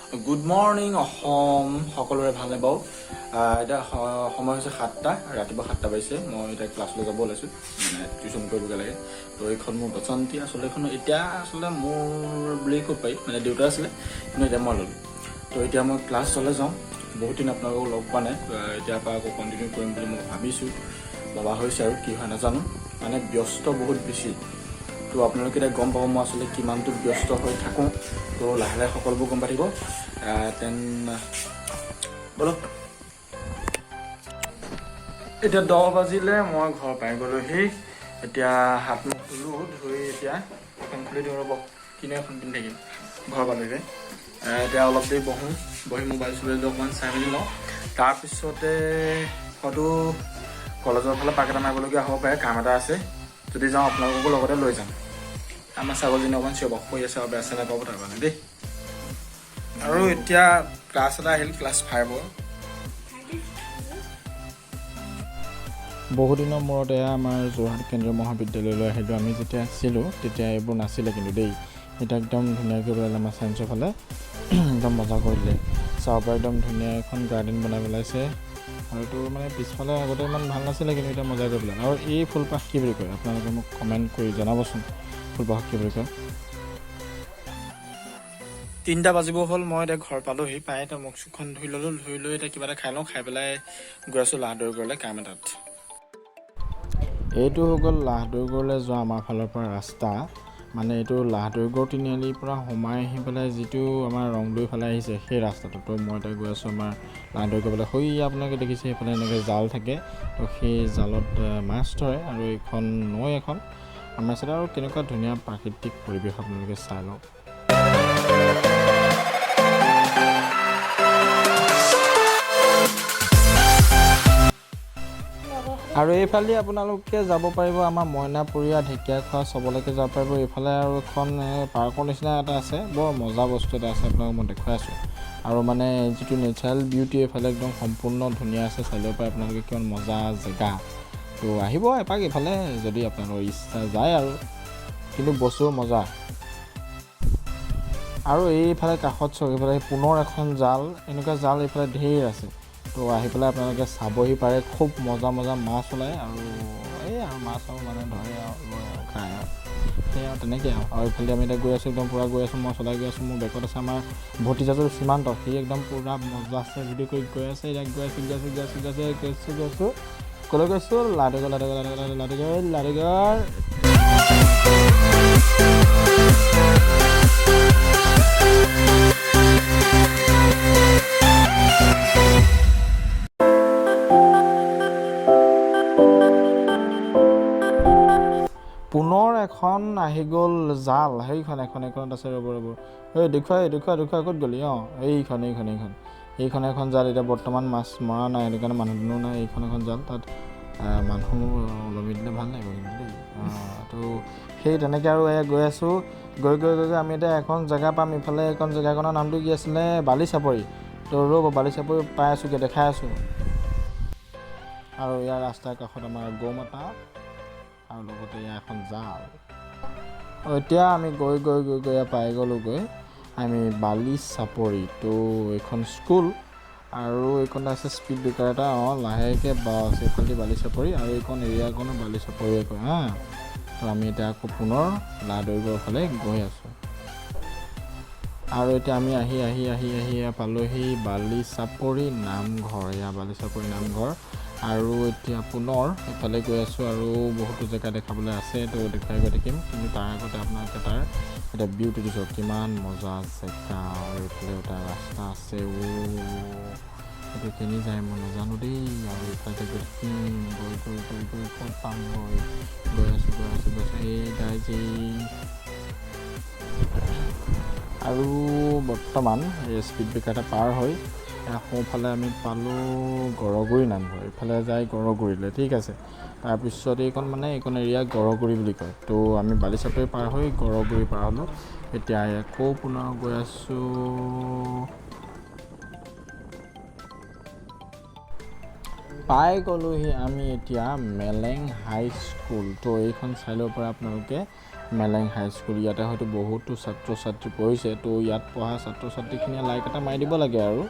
Good morning Assam, সকলোৰে ভালনে বাৰু? এতিয়া সময় হৈছে 7টা, ৰাতিপুৱা 7টা বাজিছে। মই এতিয়া ক্লাছলৈ যাব ওলাইছোঁ, মানে টিউশ্যন কৰিবগৈ লাগে। তো এইখন মোৰ বসন্তী, আচলতে এইখন এতিয়া আচলতে মোৰ বুলি ক'ব পাৰি, মানে দেউতা আছিলে, কিন্তু এতিয়া মই ল'লোঁ। তো এতিয়া মই ক্লাছলৈ যাওঁ। বহুত দিন আপোনালোকক লগ পোৱা নাই। এতিয়াৰ পৰা আকৌ কণ্টিনিউ কৰিম বুলি মই ভাবিছোঁ, ভবা হৈছে আৰু কি হয় নাজানো। মানে ব্যস্ত বহুত বেছি। তো আপোনালোকে এতিয়া গম পাব মই আচলতে কিমানটো ব্যস্ত হৈ থাকোঁ। তো লাহে লাহে সকলোবোৰ গম পাই থাকিব। Then ব'লক। এতিয়া 10 বাজিলে, মই ঘৰ পাই গ'লোহি। এতিয়া হাত মুখ ধুলোঁ, ধুই এতিয়া এখন খুলি দিওঁ, ৰ'ব, কিনো এখন পিন্ধি থাকিম, ঘৰ পালোগৈ। এতিয়া অলপ দেৰি বহোঁ, বহি মোবাইল চোবাইল অকণমান চাই মেলি লওঁ। তাৰপিছতে হয়তো কলেজৰ ফালে পাক এটা মাৰিবলগীয়া হ'ব পাৰে, কাম এটা আছে। যদি যাওঁ আপোনালোককো লগতে লৈ যাম। আমাৰ ছাগলীজনী অকণমান চিঞৰ বাখৰ কৰি আছে আৰু বেয়া চেয়া নাপাব তাৰ কাৰণে দেই। আৰু এতিয়া ক্লাছ এটা আহিল, ক্লাছ 5ৰ। বহুদিনৰ মূৰত এয়া আমাৰ যোৰহাট কেন্দ্ৰীয় মহাবিদ্যালয়লৈ আহিলোঁ। আমি যেতিয়া আছিলোঁ তেতিয়া এইবোৰ নাছিলে কিন্তু দেই। এতিয়া একদম ধুনীয়াকৈ পেলালে, আমাৰ ছায়েন্সৰ ফালে একদম মজা কৰি দিলে। চাব পৰা একদম ধুনীয়া এখন গাৰ্ডেন বনাই পেলাইছে। আৰু এইটো মানে পিছফালে আগতে ইমান ভাল নাছিলে, কিন্তু এতিয়া মজা কৰি পেলালে। আৰু এই ফুলপাহ কি বুলি কয় আপোনালোকে মোক কমেণ্ট কৰি জনাবচোন, ফুলপাহক কি বুলি কয়। 3টা বাজিব হ'ল, মই এতিয়া ঘৰ পালোহি। পাই এতিয়া মুখ চুখখন ধুই ল'লোঁ, ধুই লৈ এতিয়া কিবা এটা খাই লওঁ, খাই পেলাই গৈ আছোঁ লাহদৈগড়লৈ কাম এটাত। এইটো হৈ গ'ল লাহদৈগড়লৈ যোৱা আমাৰ ফালৰ পৰা ৰাস্তা। মানে এইটো লাহদৈগড় তিনিআলিৰ পৰা সোমাই আহি পেলাই যিটো আমাৰ ৰংদৈ ফালে আহিছে সেই ৰাস্তাটো। তো মই এতিয়া গৈ আছোঁ আমাৰ লাহদৈগড় ফালে। সেই আপোনালোকে দেখিছে সেইফালে এনেকৈ জাল থাকে, তো সেই জালত মাছ ধৰে। আৰু এইখন নৈ এখন আমাৰ চাইডে। আৰু কেনেকুৱা ধুনীয়া প্ৰাকৃতিক পৰিৱেশ আপোনালোকে চাই লওক। আৰু এইফালেদি আপোনালোকে যাব পাৰিব আমাৰ মইনাপুৰীয়া, ঢেকীয়াখোৱা চবলৈকে যাব পাৰিব। এইফালে আৰু এখন পাৰ্কৰ নিচিনা এটা আছে, বৰ মজা বস্তু এটা আছে, আপোনালোকক মই দেখুৱাই আছোঁ। আৰু মানে যিটো নেচাৰেল বিউটি এইফালে একদম সম্পূৰ্ণ ধুনীয়া আছে, চাই ল'ব পাৰে আপোনালোকে কিমান মজা জেগা। তো আহিব এপাক এইফালে যদি আপোনালোকৰ ইচ্ছা যায় আৰু, কিন্তু বস্তু মজা। আৰু এইফালে কাষত চাওক, এইফালে পুনৰ এখন জাল, এনেকুৱা জাল এইফালে ঢেৰ আছে। তো আহি পেলাই আপোনালোকে চাবহি পাৰে, খুব মজা মজা মাছ ওলায়। আৰু এই আৰু মাছ আৰু মানে ধৰে আৰু লয় আৰু খায় আৰু সেই আৰু তেনেকৈ আৰু। আৰু এইফালে আমি এতিয়া গৈ আছোঁ, একদম পূৰা গৈ আছোঁ, মই চলাই গৈ আছোঁ। মোৰ বেকত আছে আমাৰ ভতিজাটো সীমান্ত, সি একদম পূৰা মজা আছে ভিডিঅ' কৰি গৈ আছে। এতিয়া গৈ আছোঁ, গৈ আছোঁ, গৈ আছোঁ, গৈ আছোঁ, গৈ আছোঁ, গৈ আছোঁ। ক'লৈ গৈছোঁ? লাডুগড়, লাডুগড়, লাডুগড়, লাডুগড়, লাডুগড়। পুনৰ এখন আহি গ'ল জাল, সেইখন এখন এইখনত আছে, ৰ'ব ৰ'ব, এই দেখুৱাই দেখুৱাই দেখুৱাই, ক'ত গ'লি? অঁ, এইখন এইখন এইখন এইখন এখন জাল। এতিয়া বৰ্তমান মাছ মৰা নাই, সেইটো কাৰণে মানুহ দুনুহ নাই। এইখন এখন জাল, তাত মানুহ ওলমি দিলে ভাল লাগিব কিন্তু দেই। তো সেই তেনেকৈ আৰু এয়া গৈ আছোঁ, গৈ গৈ গৈ গৈ আমি এতিয়া এখন জেগা পাম। ইফালে এইখন জেগাখনৰ নামটো কি আছিলে? বালিচাপৰি। তো ৰ'ব, বালিচাপৰি পাই আছোঁগৈ, দেখাই আছোঁ। আৰু ইয়াৰ ৰাস্তাৰ কাষত আমাৰ গৌমাতা আৰু লগতে ইয়াৰ এখন জাল। এতিয়া আমি গৈ গৈ গৈ গৈ পাই গ'লোগৈ আমি বালিচাপৰি। তো এইখন স্কুল আৰু এইখন আছে স্পীড ব্ৰেকাৰ এটা। অঁ, লাহেকৈ বাছ এইফালেদি বালিচাপৰি আৰু এইখন এৰিয়াখনো বালিচাপৰিয়ে কয় হা। তো আমি এতিয়া আকৌ পুনৰ লাহদৈগড়ৰ ফালে গৈ আছোঁ। আৰু এতিয়া আমি আহি আহি আহি আহি পালোহি বালিচাপৰি নামঘৰ, এয়া বালিচাপৰি নামঘৰ। আৰু এতিয়া পুনৰ এইফালে গৈ আছোঁ আৰু বহুতো জেগা দেখাবলৈ আছে, তো দেখুৱাই গৈ থাকিম। কিন্তু তাৰ আগতে আপোনালোকে তাৰ এতিয়া বিউটিটো চাওক, কিমান মজা জেগা। আৰু এইফালে এটা ৰাস্তা আছে, এইটো কেনি যায় মই নাজানো দেই। আৰু এইফালে গৈ থাকিম, গৈ গৈ গৈ গৈ ক'ত পামগৈ, গৈ আছোঁ, গৈ আছোঁ, গৈ আছোঁ। এই দাইজি আৰু বৰ্তমান এই স্পীড ব্ৰেকাৰ এটা পাৰ হৈ সোঁফালে আমি পালোঁ গড়গুৰি নামঘৰ, এইফালে যায় গড়গুৰিলৈ, ঠিক আছে। তাৰপিছত এইকণ মানে এইকণ এৰিয়া গড়গুৰি বুলি কয়। তো আমি বালিচাপৰি পাৰ হৈ গড়গুৰি পাৰ হ'লোঁ। এতিয়া আকৌ পুনৰ গৈ আছোঁ। পাই গ'লোহি আমি এতিয়া মেলেং হাইস্কুল। তো এইখন চাই ল'ব পাৰে আপোনালোকে। মেলেং হাইস্কুল। ইয়াতে হয়তো বহুতো ছাত্ৰ ছাত্ৰী পঢ়িছে, তো ইয়াত পঢ়া ছাত্ৰ ছাত্ৰীখিনিয়ে লাইক এটা মাৰি দিব লাগে আৰু।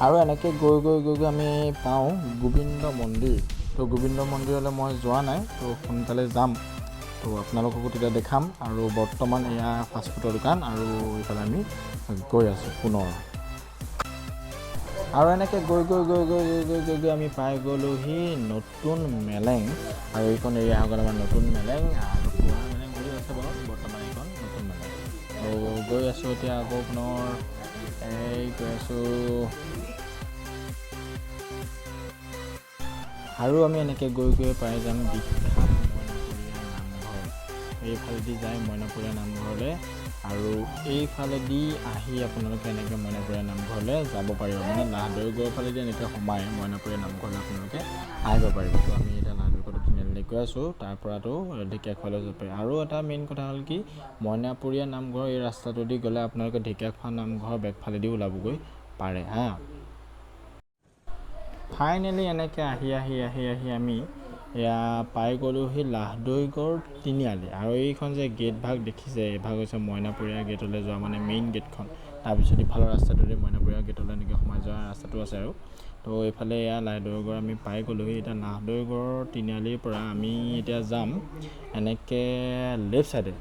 আৰু এনেকৈ গৈ গৈ গৈ গৈ আমি পাওঁ গোবিন্দ মন্দিৰ। তো গোবিন্দ মন্দিৰলৈ মই যোৱা নাই, তো সোনকালে যাম, তো আপোনালোককো তেতিয়া দেখাম। আৰু বৰ্তমান এয়া ফাষ্টফুডৰ দোকান আৰু এইফালে আমি গৈ আছোঁ পুনৰ। আৰু এনেকৈ গৈ গৈ গৈ গৈ গৈ গৈ গৈ গৈ আমি পাই গ'লোহি নতুন মেলেং। আৰু এইখন এৰিয়া হৈ গ'ল আমাৰ নতুন মেলেং, আৰু পুৰণা মেলেং বুলিও আছে বাৰু, বৰ্তমান এইখন নতুন মেলেং। তো গৈ আছোঁ এতিয়া আকৌ পুনৰ, এই গৈ আছোঁ। আৰু আমি এনেকৈ গৈ গৈ পাই যাম বিখ্যাত মইনাপৰীয়া নামঘৰ। এইফালেদি যায় মইনাপৰীয়া নামঘৰলৈ, আৰু এইফালেদি আহি আপোনালোকে এনেকৈ মইনাপৰীয়া নামঘৰলৈ যাব পাৰিব। মানে লাহদৈগড় ফালেদি এনেকৈ সোমাই মইনাপৰীয়া নামঘৰলৈ আপোনালোকে আহিব পাৰিব। তো আমি এতিয়া লাহদৈগড় তিনিআলিলৈ গৈ আছোঁ, তাৰ পৰাতো ঢেকীয়াখোৱালৈ যাব পাৰি। আৰু এটা মেইন কথা হ'ল কি, মইনাপৰীয়া নামঘৰ এই ৰাস্তাটোদি গ'লে আপোনালোকে ঢেকীয়াখোৱা নামঘৰৰ বেকফালেদি ওলাবগৈ পাৰে। হা, ফাইনেলি এনেকৈ আহি আহি আহি আহি আমি এয়া পাই গ'লোহি লাহদৈগড় তিনিআলি। আৰু এইখন যে গেট ভাগ দেখিছে, এই ভাগ হৈছে মইনাপৰীয়া গেটলৈ যোৱা মানে মেইন গেটখন। তাৰপিছত ইফালৰ ৰাস্তাটোৰে মইনাপৰীয়া গেটলৈ এনেকৈ সোমাই যোৱা ৰাস্তাটো আছে। আৰু তো এইফালে এয়া লাহদৈগড় আমি পাই গ'লোহি। এতিয়া লাহদৈগড় তিনিআলিৰ পৰা আমি এতিয়া যাম এনেকৈ লেফ্ট ছাইডে।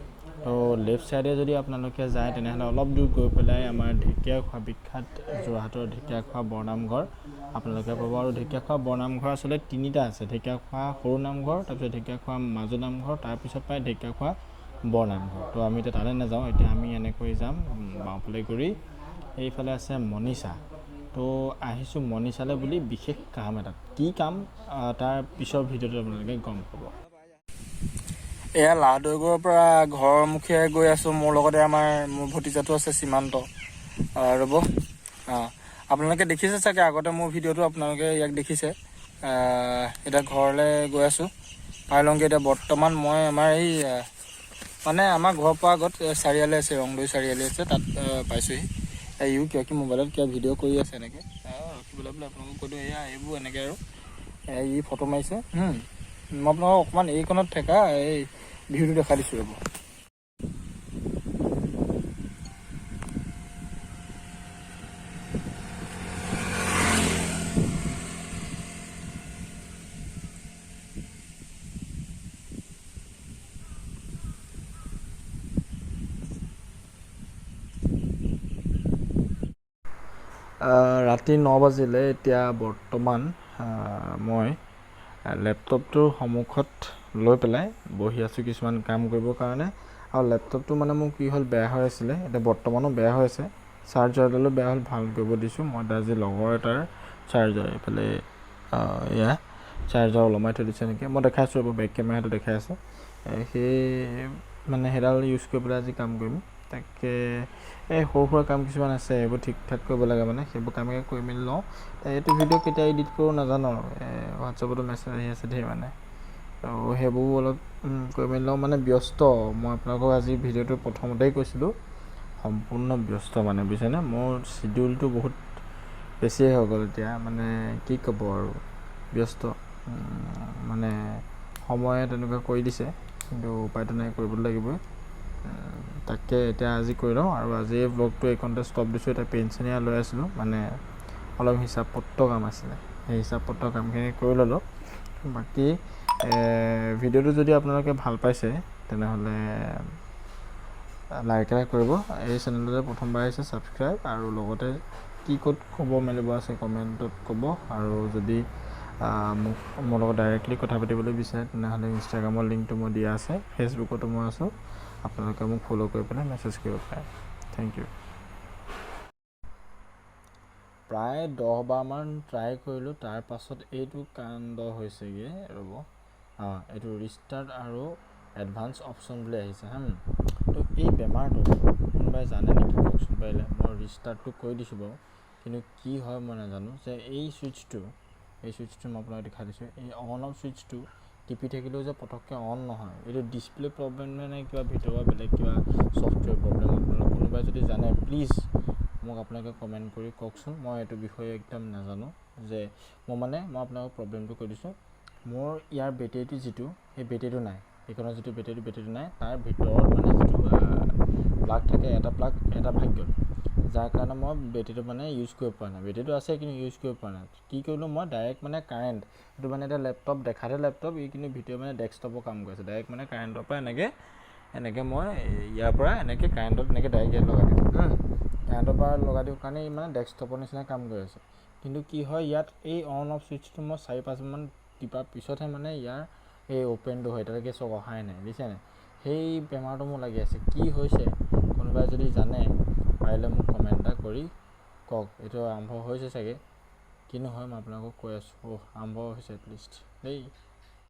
তো লেফ্ট ছাইডে যদি আপোনালোকে যায়, তেনেহ'লে অলপ দূৰ গৈ পেলাই আমাৰ ঢেকীয়াখোৱা, বিখ্যাত যোৰহাটৰ ঢেকীয়াখোৱা বৰনামঘৰ আপোনালোকে পাব। আৰু ঢেকীয়াখোৱা বৰনামঘৰ আচলতে তিনিটা আছে, ঢেকীয়াখোৱা সৰু নামঘৰ, তাৰপিছত ঢেকীয়াখোৱা মাজু নামঘৰ, তাৰপিছত পায় ঢেকীয়াখোৱা বৰনামঘৰ। তো আমি এতিয়া তালৈ নাযাওঁ, এতিয়া আমি এনেকৈ যাম বাওঁফালে ঘূৰি। এইফালে আছে মনীষা। তো আহিছোঁ মনীষালৈ বুলি বিশেষ কাম এটাত। কি কাম তাৰ পিছৰ ভিডিঅ'টোত আপোনালোকে গম পাব। এয়া লাহদৈগড়ৰ পৰা ঘৰমুখীয়া গৈ আছোঁ। মোৰ লগতে মোৰ ভতিজাটো আছে সীমান্ত। ৰ'ব, আপোনালোকে দেখিছে চাগে আগতে মোৰ ভিডিঅ'টো, আপোনালোকে ইয়াক দেখিছে। এতিয়া ঘৰলৈ গৈ আছোঁ, পাই লওঁগৈ। এতিয়া বৰ্তমান মই আমাৰ এই মানে আমাৰ ঘৰৰ পৰা আগত চাৰিআলি আছে, ৰংদৈ চাৰিআলি আছে, তাত পাইছোঁহি। ইও কিবা কিবি মোবাইলত কিবা ভিডিঅ' কৰি আছে এনেকৈ। ৰখিবলৈ বোলে আপোনালোকক কৈ দিওঁ, এয়া এইবোৰ এনেকৈ আৰু ই ফটো মাৰিছে। মই আপোনালোকক অকণমান এইকণত থকা এই ভিউটো দেখাই দিছোঁ, ৰ'ব। ৰাতি 9 বাজিলে এতিয়া বৰ্তমান। মই লেপটপটোৰ সন্মুখত লৈ পেলাই বহি আছোঁ কিছুমান কাম কৰিবৰ কাৰণে। আৰু লেপটপটো মানে মোৰ কি হ'ল, বেয়া হৈ আছিলে, এতিয়া বৰ্তমানো বেয়া হৈ আছে। চাৰ্জাৰডালো বেয়া হ'ল, ভাল কৰিব দিছোঁ মই এতিয়া আজি লগৰ এটাৰ চাৰ্জাৰ। এইফালে এয়া চাৰ্জাৰ ওলমাই থৈ দিছে এনেকৈ, মই দেখাইছোঁ ৰ'ব, বেক কেমেৰাটো দেখাই আছে। সেই মানে সেইডাল ইউজ কৰি পেলাই আজি কাম কৰিম। তাকে এই সৰু সুৰা কাম কিছুমান আছে, সেইবোৰ ঠিক ঠাক কৰিব লাগে, মানে সেইবোৰ কামকে কৰি মেলি লওঁ। এইটো ভিডিঅ' কেতিয়া এডিট কৰোঁ নাজানো আৰু হোৱাটছএপতো মেছেজ আহি আছে ধেৰ, মানে তো সেইবোৰ অলপ কৰি মেলি লওঁ। মানে ব্যস্ত মই, আপোনালোকক আজি ভিডিঅ'টোৰ প্ৰথমতেই কৈছিলোঁ, সম্পূৰ্ণ ব্যস্ত মানে, বুজিছেনে? মোৰ চিডিউলটো বহুত বেছিয়ে হৈ গ'ল এতিয়া, মানে কি ক'ব আৰু, ব্যস্ত মানে সময়ে তেনেকুৱা কৰি দিছে, কিন্তু উপায়টো নাই, কৰিবলৈ লাগিবই। তাকে এতিয়া আজি কৰি লওঁ আৰু আজি এই ব্লগটো এইকণতে ষ্টপ দিছোঁ। এতিয়া পেঞ্চিল লৈ আছিলোঁ, মানে অলপ হিচাপ পত্ৰ কাম আছিলে, সেই হিচাপ পত্ৰ কামখিনি কৰি ল'লোঁ। বাকী ভিডিঅ'টো যদি আপোনালোকে ভাল পাইছে, তেনেহ'লে লাইক এটা কৰিব। এই চেনেলটোতে প্ৰথমবাৰ আহিছে, ছাবস্ক্ৰাইব, আৰু লগতে কি ক'ত ক'ব মেলিব আছে কমেণ্টত ক'ব। আৰু যদি মোক মোৰ লগত ডাইৰেক্টলি কথা পাতিবলৈ বিচাৰে, তেনেহ'লে ইনষ্টাগ্ৰামৰ লিংকটো মই দিয়া আছে, ফেচবুকতো মই আছোঁ, আপোনালোকে মোক ফ'ল' কৰি পেলাই মেছেজ কৰিব পাৰে। Thank you. প্ৰায় 10 বাৰমান ট্ৰাই কৰিলোঁ, তাৰ পাছত এইটো কাণ্ড হৈছেগৈ। ৰ'ব, অঁ, এইটো ৰিষ্টাৰ্ট আৰু এডভান্স অপশ্যন বুলি আহিছে। তো এই বেমাৰটো কোনোবাই জানে নেকি কওকচোন পাৰিলে। মই ৰিষ্টাৰ্টটো কৰি দিছোঁ বাৰু, কিন্তু কি হয় মই নাজানো যে এই চুইচটো মই আপোনাক দেখাই দিছোঁ, এই অন অফ চুইচটো টিপি থাকিলেও যে পটককৈ অন নহয়। এইটো ডিছপ্লে প্ৰব্লেম নে নে কিবা ভিতৰুৱা বেলেগ কিবা ছফ্টৱেৰ প্ৰব্লেম, আপোনালোক কোনোবাই যদি জানে প্লিজ মোক আপোনালোকে কমেণ্ট কৰি কওকচোন। মই এইটো বিষয়ে একদম নাজানো যে মই মানে মই আপোনালোকক প্ৰব্লেমটো কৈ দিছোঁ। মোৰ ইয়াৰ বেটেৰীটো যিটো, সেই বেটেৰীটো নাই। এইখনৰ যিটো বেটেৰীটো নাই। তাৰ ভিতৰত মানে যিটো প্লাগ থাকে, এটা প্লাগ এটা ভাগি গ'ল, যাৰ কাৰণে মই বেটেৰীটো মানে ইউজ কৰিব পৰা নাই। বেটেৰীটো আছে, কিন্তু ইউজ কৰিব পৰা নাই। কি কৰিলোঁ মই? ডাইৰেক্ট মানে কাৰেণ্ট, এইটো মানে এটা লেপটপ, দেখাতহে লেপটপ ই, কিন্তু ভিতৰত মানে ডেস্কটপৰ কাম কৰি আছে। ডাইৰেক্ট মানে কাৰেণ্টৰ পৰা এনেকৈ এনেকৈ মই ইয়াৰ পৰা এনেকৈ কাৰেণ্টত এনেকৈ ডাইৰেক্ট ইয়াত লগাই দিওঁ। কাৰেণ্টৰ পৰা লগাই দিওঁ কাৰণে ই মানে ডেস্কটপৰ নিচিনা কাম কৰি আছে। কিন্তু কি হয়, ইয়াত এই অন অফ চুইচটো মই 4-5বাৰমান টিপাৰ পিছতহে মানে ইয়াৰ এই অ'পেনটো হয়। এতিয়ালৈকে চব অহাই নাই, বুজিছে নাই? সেই বেমাৰটো মোৰ লাগি আছে। কি হৈছে কোনোবাই যদি জানে, পাৰিলে মোক কমেণ্ট এটা কৰি কওক। এইটো আৰম্ভ হৈছে চাগে, কিনো হয় মই আপোনালোকক কৈ আছোঁ। অ' আৰম্ভ হৈছে এটলিষ্ট দেই।